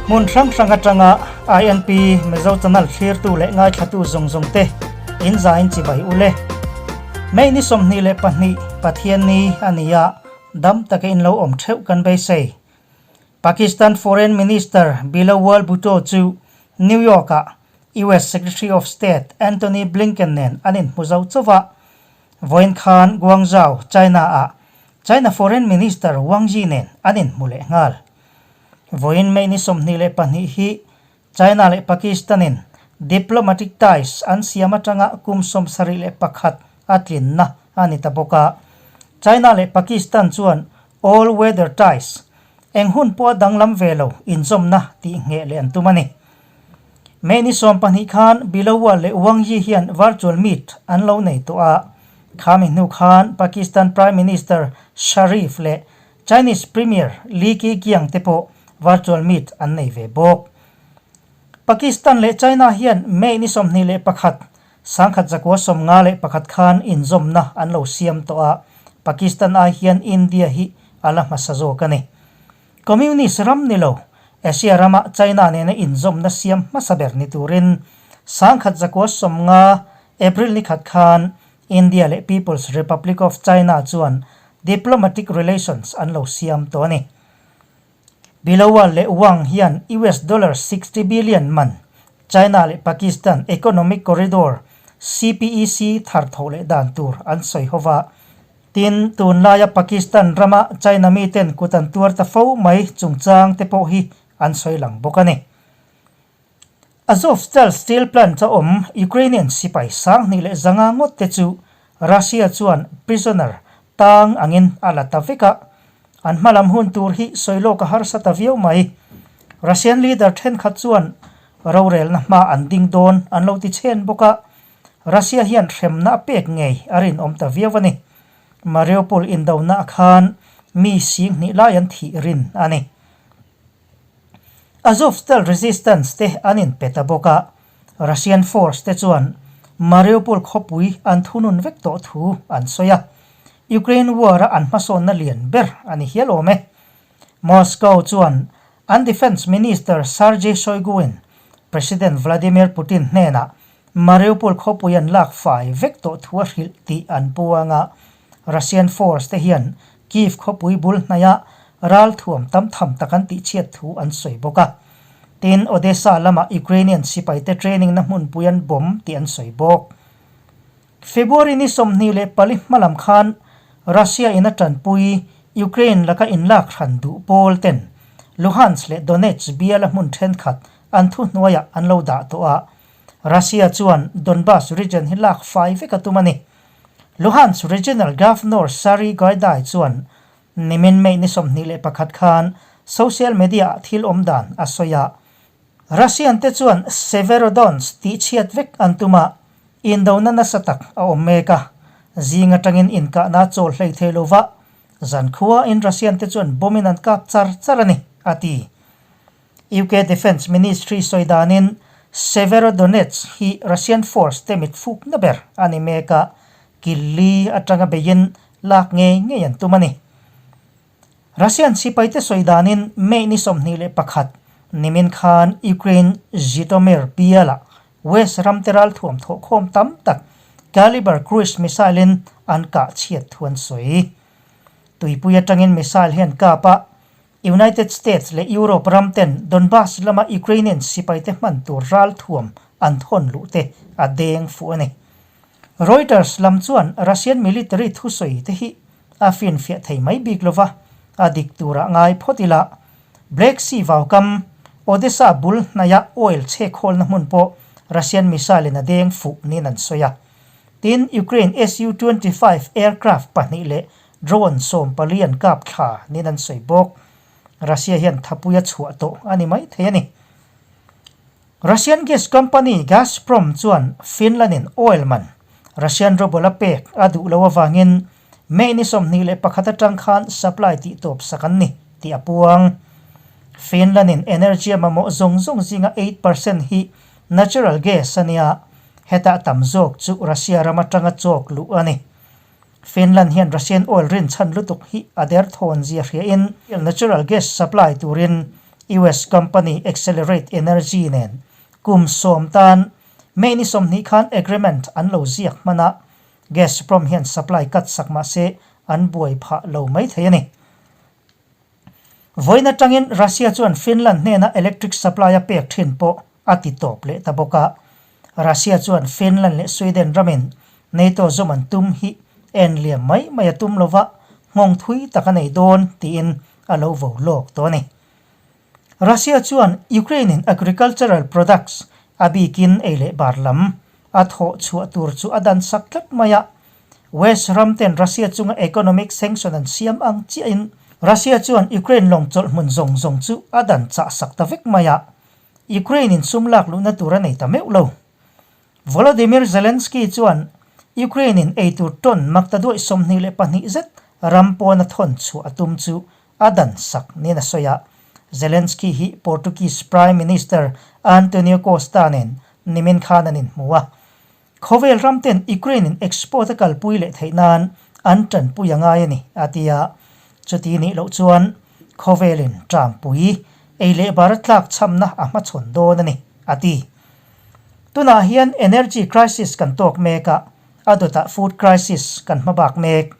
Hmun hrang hrang atanga INP Mizo Channel thlirtu leh ngaithlatu zawng zawng te in zain chibai u le. May ni 22 Pathianni a ni a, dam taka in lo awm theuh kan beisei. Pakistan Foreign Minister Bilawal Bhutto chu New York-ah US Secretary of State Antony Blinken nen an inhmu zo chauh a. Vawiin khan Guangzhou, China-ah China Foreign Minister Wang Yi nen an inhmu leh nghal. Vawiin May ni 22 hi China leh Pakistan-in diplomatic ties an siam atanga kum 71 a tlinna a ni ta bawk a. China leh Pakistan chuan all weather ties, eng hun pawh a danglam ve lo inzawmna tih ngheh leh an tum a ni. May ni 12 khan Bilawal leh Wang Yi hian virtual meet an lo nei tawh a. Khami hnu khan Pakistan Prime Minister Sharif leh Chinese Premier Li Keqiang te pawh virtual meet an nei ve bawk. Pakistan leh China hian May ni 21, 1951 khan inzawmna an lo siam tawh a, Pakistan ai hian India hi a la hmasa zawk a ni. Communist ram ni lo, Asia rama China nena inzawmna siam hmasa ber ni turin 1950 April ni khat khan India leh People's Republic of China chuan diplomatic relations an lo siam tawh a ni. Bilawal leh Wang hian US dollar 60 billion man China leh Pakistan Economic Corridor, CPEC, thar tho leh dan tur an sawi ho va. Tin, tunlaia Pakistan rama China miten kut an tuar ta fo mai chungchang te pawh hi an sawi lang bawk a ni. Azovstal steel plant a awm Ukrainian sipai 2100 ngawt te chu Russia chuan prisoner tang angin a la ta vek a, an hmalam hun tur hi sawi lawk a harsa ta viau mai. Russian leader thenkhat chuan rorelna hma an ding dawn an lo ti chhen bawk a, Russia hian hremna a pek ngei a rinawm ta viau a ni. Mariupol indona khan mi 2000 lai an thih rin a ni. Azovstal resistance te an inpe ta bawk a, Russian force te chuan Mariupol khawpui an thunun vek tawh thu an sawi a, Ukraine war a an hmasawnna lian ber a ni hial awm e. Moscow chuan an Defence Minister Sergei Shoigu-in President Vladimir Putin hnenah Mariupol khawpui an lak fai vek tawh thu a hrilh tih an puang a, Russian force te hian Kyiv khawpui bul hnaihah ralthuam tam tham tak an tihchhiat thu an sawi bawk a. Tin, Odesa lamah Ukrainian sipaite training na hmunpui an bomb tih an sawi bawk. February ni 24 hmalam khan Russia in a tanpui Ukraine laka inlak hran duh pawl ten Luhansk leh Donetsk biala hmun thenkhat an thuhnuaiah an lo dah tawh a, Russia chuan Donbas region hi lak fai vek a tum a ni. Luhansk Regional Governor Serhiy Gaidai chuan nimin May ni 21 khan social media ah thil awm dan a sawi a. Russian te chuan Severodonetsk tih chhiat vek an tum a, indona nasa tak a awm mek a. Zing atangin inkahna chawl hlei thei lova, zankhua in Russian te chuan bomb in an kap char char a ni, a ti. UK Defence Ministry sawi danin Severodonetsk hi Russian force te mit fukna ber a ni mek a, kil li atanga beiin lak ngei ngei an tum a ni. Russian sipaite sawi danin May ni 21 nimin khan Ukraine Zhytomyr bialah West ramte ralthuam thawhkhawm tam tak Caliber cruise missile-in an kah chhiat thu an sawi. Tuipui atangin missile hian kap a, United States leh Europe ram ten Donbas lama Ukrainian sipaite hman tur ralthuam an thawn luh te a deng fuh a ni. Reuters lam chuan Russian military thusawi te hi a finfiah thei mai bik lova, a dik turah ngai phawt ila. Black Sea vaukam, Odesa bul hnaia oil chhekhawlna hmun pawh Russian missile in a deng fuh niin an sawi a. Tin, Ukraine Su-25 aircraft pahnih leh Drone 14 an kap thla niin an sawi bawk. Russia hian thapui a chhuah tawh a ni mai thei a ni. Russian gas company Gazprom chuan Finland-in oil man Russian ruble a pek a duh loh avangin May ni 21 atang khan supply tih tawp sak an ni tih a puang. Finland-in energy a mamawh zawng zawng zinga 8% hi natural gas a nia, heta tam zawk chu Russia ram atanga chawk luh a ni. Finland hian Russian oil rinchhan lutuk hi a derthawn zia hriain natural gas supply turin US company Excelerate Energy nen kum sawm tan May ni 20 khan agreement an lo ziak hman a, Gazprom hian supply cut sak mah se an buai phah lo mai thei a ni. Vawiin atangin Russia chuan Finland hnena electric supply a pek thin pawh a ti tawp leh ta bawk a. Russia chuan Finland leh Sweden ramin NATO zawm an tum hi en liam mai mai a tum lova, nghawng thui tak a nei dawn tiin a lo vo lawk tawh a ni. Russia chuan Ukraine-in agricultural products, a bikin ei leh bar lam, a thawh chhuah tur chu a dan sak tlat mai a. West ram ten Russia chunga economic sanction an siam ang chiahin Russia chuan Ukraine lawng chawlh hmun zawng zawng chu a dan chah sak ta vek mai a. Ukraine-in sum lak luhna tur a nei ta meuh lo. Volodymyr Zelensky chuan Ukraine-in eitur ton makta duaih 22 zet ram pawna thawn chhuah a tum chu a dan sak niin a sawi a. Zelensky hi Portuguese Prime Minister Antonio Costa nen nimin khan an inhmu a. Khawvel ram ten Ukraine-in export a kalpui leh theih nan an tanpui a ngai a ni, a ti a. Chuti nih loh chuan khawvelin ṭampui ei leh bar tlak chhamna a hmachhawn dawn a ni, a ti. Tunah hian energy crisis kan tawk mek a, a dawtah food crisis kan hma bak mek.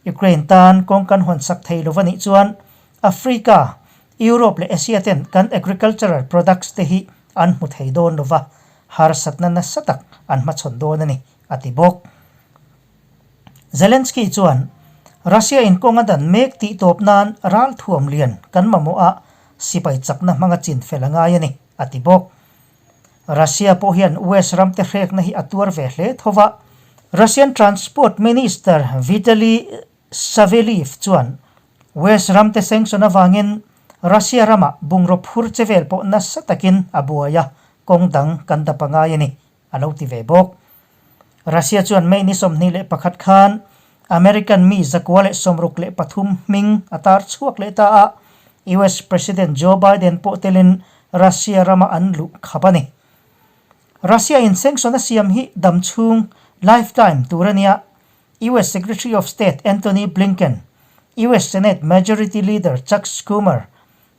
Ukraine tan kawng kan hawn sak thei lo va nih chuan Africa, Europe leh Asia ten kan agricultural products te hi an hmu thei dawn lo va, harsatna nasa tak an hmachhawn dawn a ni, a ti bawk. Zelensky chuan, Russia in kawng a dan mek tih tawp nan ralthuam lian kan mamawh a, sipai chakna hmanga chin fel a ngai a ni, a ti bawk. Russia pawh hian West ramte hrekna hi a tuar ve hle tho va. Russian Transport Minister Vitaly Savelyev chuan West ramte sanction avangin Russia ramah bungraw phur che vel pawh nasa takin a buai a, kawng dang kan dap a ngai a ni, a lo ti ve bawk. Russia chuan May ni 21 khan American mi 163 hming a tar chhuak leh ta a, US President Joe Biden pawh telin Russia rama an luh khap a ni. Russia in sanction a siam hi dam chhung, lifetime, tur a nia, US Secretary of State Antony Blinken, US Senate Majority Leader Chuck Schumer,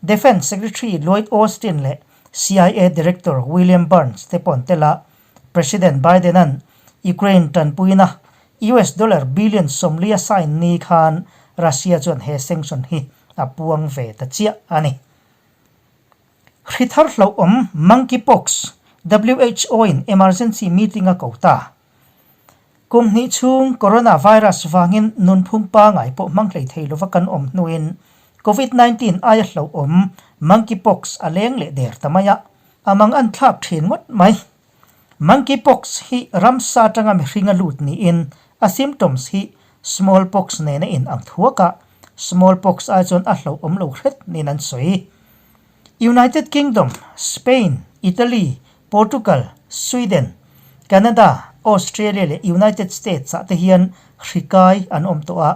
Defence Secretary Lloyd Austin leh CIA Director William Burns te pawh an tel a, President Biden-a'n Ukraine tanpuina US dollar billion 40 a sign ni khan Russia chuan he sanction hi a puang ve ta chiah a ni. Hri thar hlauhawm Monkeypox, WHO-in emergency meeting a ko ta. Kum hnih chhung coronavirus vangin nunphung pangai pawh hmang hlei thei lova kan awm hnuin Covid 19 aia hlauhawm Monkeypox a leng leh der ta mai a, a mang an thlak thin ngawt mai. Monkeypox hi ramsa atanga mihring a lut niin a symptoms hi smallpox nena in ang thuak a, smallpox ai chuan a hlauhawm lo hret niin an sawi. United Kingdom, Spain, Italy, Portugal, Sweden, Canada, Australia leh United States ah te hian hri kai an awm tawh a.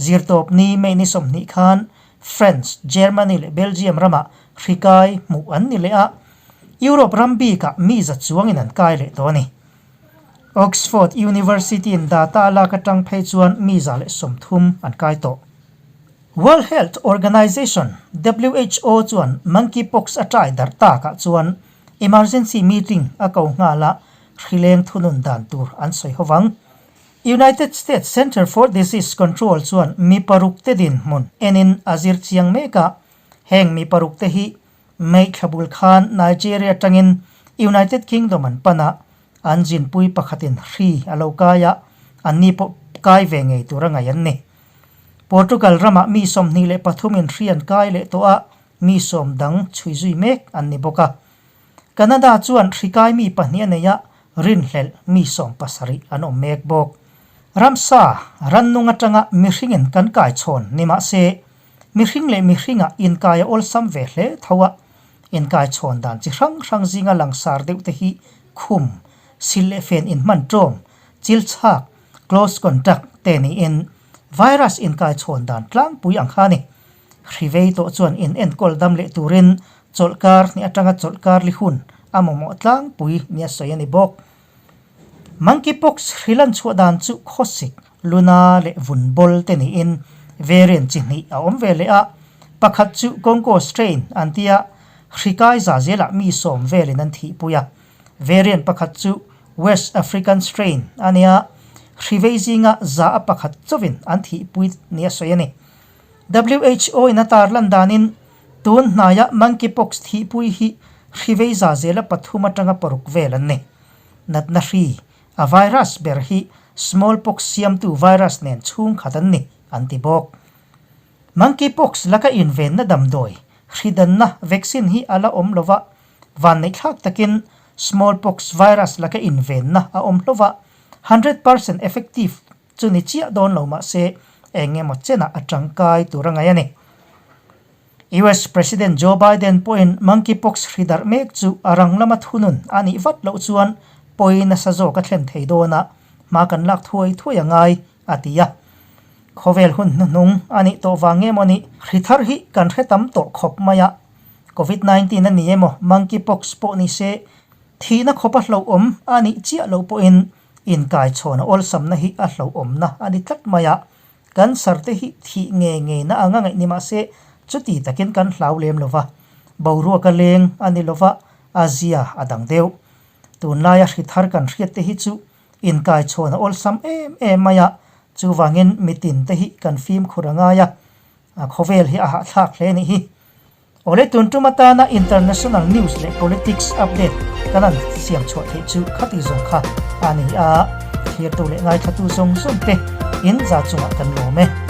Zirtawp ni May ni 20 khan France, Germany leh Belgium ramah hri kai hmuh an ni leh a, Europe ram bikah mi za chuangin an kai leh tawh a ni. Oxford University-in data a lak atang phei chuan mi 130 an kai tawh. World Health Organization, who, chuan monkeypox a ṭai darh takah chuan emergency meeting a ko nghal a, hrileng thunun dan tur an sawi ho vang. United States Center for Disease Control chuan mi paruk te dinhmun enin a zir chiang mek a, heng mi paruk te hi May thla bul khan Nigeria atangin United Kingdom an pan a, an zinpui pakhatin hri a lo kai a, anni pawh kai ve ngei tur a ngaih an ni. Portugal ramah mi 23 in hri an kai leh tawh a, mi sawm dang chhui zui mek an ni bawk a. Canada chuan hri kai mi pahnih a nei a, rinhlelh mi 17 an awm mek bawk. Ramsa, rannung atanga mihringin kan kai chhawn ni mah se, mihring leh mihringah inkai a awlsam ve hle tho a, inkai chhawn dan chi hrang hrang zinga langsar deuh te hi khum, sil leh fen inhman ṭawm, chil chhak, close contact, te niin virus inkai chhawn dan tlangpui ang kha a ni. Hri vei tawh chuan in enkawl dam leh turin chawlhkar hnih atanga chawlhkar li hun a mamawh tlangpui nia sawi a ni bawk. Monkeypox hri lan chhuah dan chu khawsik, luna leh vun bawl te niin variant chi hnih a awm ve leh a, pakhat chu Congo strain an ti a. Hri kai za zelah mi sawm velin an thihpui a. Variant pakhat chu West African strain a nia, hri vei zinga za a pakhat chauhin an thihpui nia sawi a ni. WHO in a tarlan danin tun hnaia monkeypox thihpui hi hri vei za zela pathum atanga paruk vel an ni. Natna hri, a virus ber hi smallpox siamtu virus nen chhungkhat an ni, an ti bawk. Monkeypox laka invenna damdawi, hridanna, vaccine hi a la awm lova, vanneihthlak takin smallpox virus laka invenna a awm hlova, 100% effective chu ni chiah dawn lo mahse eng emaw chenah a tangkai tur a ngaih a ni. US President Joe Biden pawhin monkeypox hri darh mek chu a rang lama thunun a nih vat loh chuan pawi nasa zawk a thlen thei dawn a, hma kan lak thuai thuai a ngai a ti a. Khawvel hun hnuhnung a nih tawh vang nge maw ni? Hri thar hi kan hre tam tawh khawp mai a, Covid 19 a ni emaw monkeypox pawh ni se, thihna khawpa hlauhawm a nih chiah loh pawhin inkaichhawn a awlsamna hi a hlauhawmna a ni tlat mai a. Cancer te hi thih nge ngeina anga ngaih ni mahse chuti takin kan hlau lem lo va, boruak a leng a ni lo va, a zia a dang deuh. Tunlaia hri thar kan hriat te hi chu Inkaichhawn a awlsam em em mai a, chuvangin mitin te hi kan fimkhur a ngai a, a khawvel hi a hahthlak hle nih hi. Awle tun tum atana international news leh politics update kan han siam chhuah theih chu khati zawng kha a ni a, thlirtu leh ngaithlatu zawng zawng te in za chungah kan lawm e.